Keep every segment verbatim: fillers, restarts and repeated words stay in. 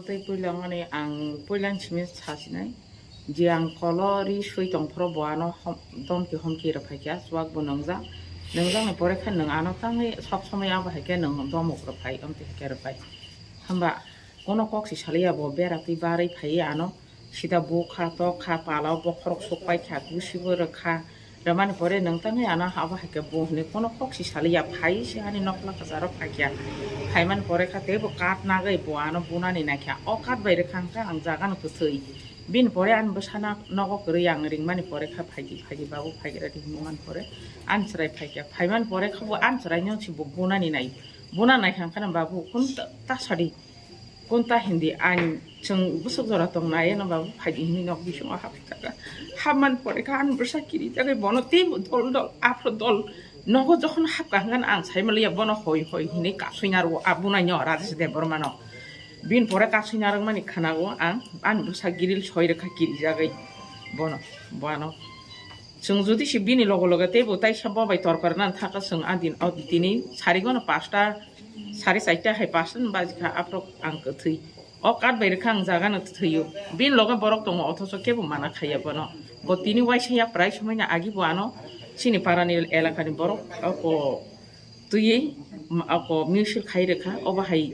Tei puila wngmani ang puila simi sasinai, je ang kolo ri sui tongphuru bo ano hom-, domki homki rwphaikha, chuak bo nwngjak. Nwngjak ni pore khe nwng ano tangwi sob somoi abo hai khe nwng domok rwphai, omtwi hai khe rwphai. Hwnba kono kok si saliya bo bera twi barwi phaiwi ano sida bukha tokha pala o bokhorok sukpai kha, gusi bo rwkha. Rwmani pore nwng tangwi ano abo hai khe bo hwnwi kono kok si saliya, phai se ani nokla kwcharo phaikha. Phaimani pore kha teibo kat nagwi bo ano bunani naikha. O kat bai rwkha hwnkha ang jaga no kwthwi. Bini pore ani bwsana nogo kwrwi ang ringmani pore kha phaidi phaidi babu phaigra di hwnmani pore ani chwrai phaikha. Phaimani pore kha bo ani chwrai no si bo bunani nai. Buna naikha hwnkha babu kun ta, ta sadi. Kunta hindi ani chwng bwswk jora tong nai eno babu phaidi hwnwi nok bisingo hapkha. Hapmani pore kha ani bwsa kiri jagwi bono teibo dol dol aphro dol nogo jokhon hapkha hwnkhe ang saimaliya bono hoi hoi hwnwi kasui narwo a bunaino Rajesh Debbarmano. Bini pore kasui narwkmani khwnago ang ani bwsa grill soi rwkha kiri jagwi bono bono. Chwng jodi se bini loge loge teibo taisa bo bai torkar nang thaka chwng a din o tini sarigono pasta sari charta hai pasta ni baji kha aphro ang kwthwi. O kat bai rwkha ang jaga no thwiyo. Bini loge borok tongo othocho kebo mana khaiya bono. Bo tini waisa ya prai somoi na agi bo ano chini para ni elaka ni borok o ko twiwi, m-, ako mutual khai rwkha, obo hai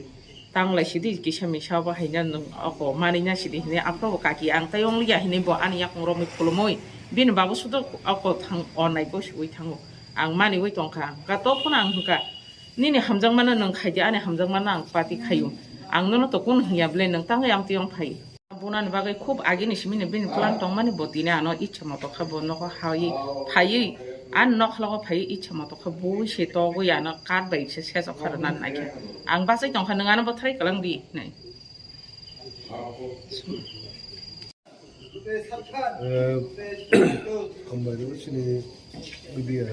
tanglai sidi kisa misa obo hai na nwng ako manwi na sidi hinwi aphrobo kaki ang tai wngliya hinwi bo ani yakung romwi khulumwi bini babu sudo ako thang onai bo sugwi thango. Ang maniwi tongkha, hwnkha to phano ang hwnkha, "Nini hamjakmano nwng khaidi, ani hamjakmano ang pati khaio. Ang nono to kunu hwnya ble nwng tangwi amtwi wng phai." Bunani bagwi khub agini simini bini plan tongmani bo tini ano ichha moto kha bo nogo hai phaiwi ani nokhlogo phaiwi ichha moto kha bui se togwi ano kat bai se sejok kha rwna naikha. Ang bachai tongkha nwng ano bwthrai kwlang di hinwi. Eh, hambai rw sini media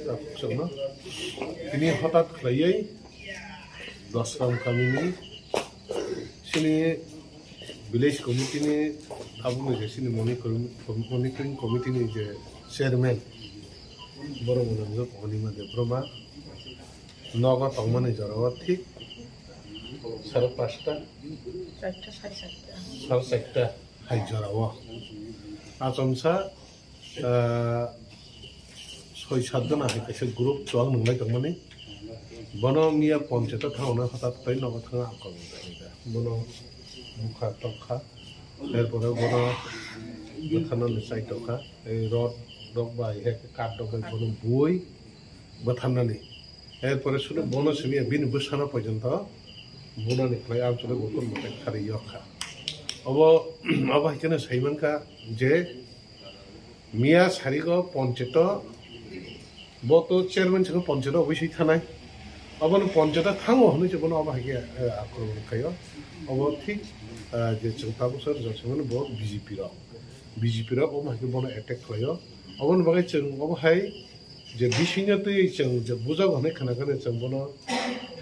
takhuk chakma. Tini hothat khlaiwi Dosram kamini sini village committee ni tabukni je sini monitoring, monitoring committee ni je chairman borok bo nangjak Anima Debbarma nogo tongmani jorao thik sare pasta, sare charta hai jorao achomsa ah, soi sat jona hai kaisa group chuak nunglai tongmani. Bono miya ponchayat o thangna hota tei nogo thangna akormon khaikha. Bono bukha tokha. Erpore bono bwtharnani chai tokha. Ei rod rok bai, he kat rok bai bono bui bwtharnani. Erpore sunu bono simiya bini bwsano porjonto bunani khlai amchole gokol mote kharwi yok kha. Obo, obo hai kheno sai mankha je Miya sarigo poncheto, bo to chairman sino poncheto obisui thanai. Obono poncheto thango hwnwi se bono obo hai khe, eh, akromon khaio. Obo thik, eh, je chwng tabuk sar jot songmani bo B J P rok. B J P rok obo hai khe bono attack khlaio. Oboni bagwi chwng obo hai je bisingno twi chwng je bujak hwnwi khna khna chwng bono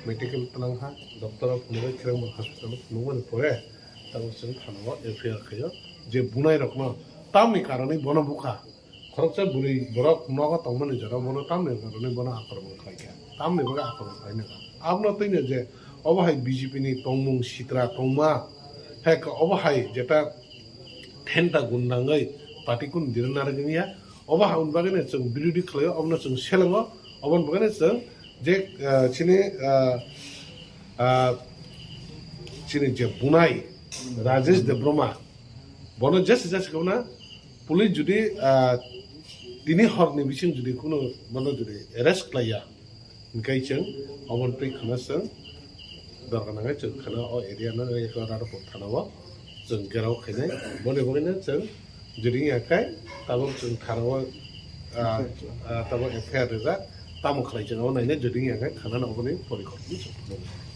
medical twlang ha, doctor rok phunugwi Khirang hospital phunukmani pore, Tabuk chwng thana-o F I R khaio je bunai rokno tamni karonwi bono bukha. Khoroksa bwrwi borok nogo tongmani jora bono tamni karonwi bono akromon khlaikha. Tamni bagwi akromon khlaina. Abono twino je obo hai B J P ni tongmung sitra tongma, hai khe obo hai jeta thenta gundangwi party kun dirna rwgwngya. Obo hai bagwino chwng birodhi khlaio, obono chwng selengo, oboni bagwino chwng je, ah, chini, ah, ah, chini je bunai Rajesh Debbarma, bono jesa jesa kheno police jodi, ah, tini horni bising jodi kheno bono jodi arrest khlaiya, hingke chwng oboni twi kheno chwng dorkar nangkhe chwng kheno o area no Radhapur thana o chwng gherao khainai, boni bagwino chwng jodi wngya khe tabuk chwng thana o, ah, ah, tabuk F I R rijak, tamo khlai chwng abo nainai jodi wngya khe khana no oboni porikhormo chwng.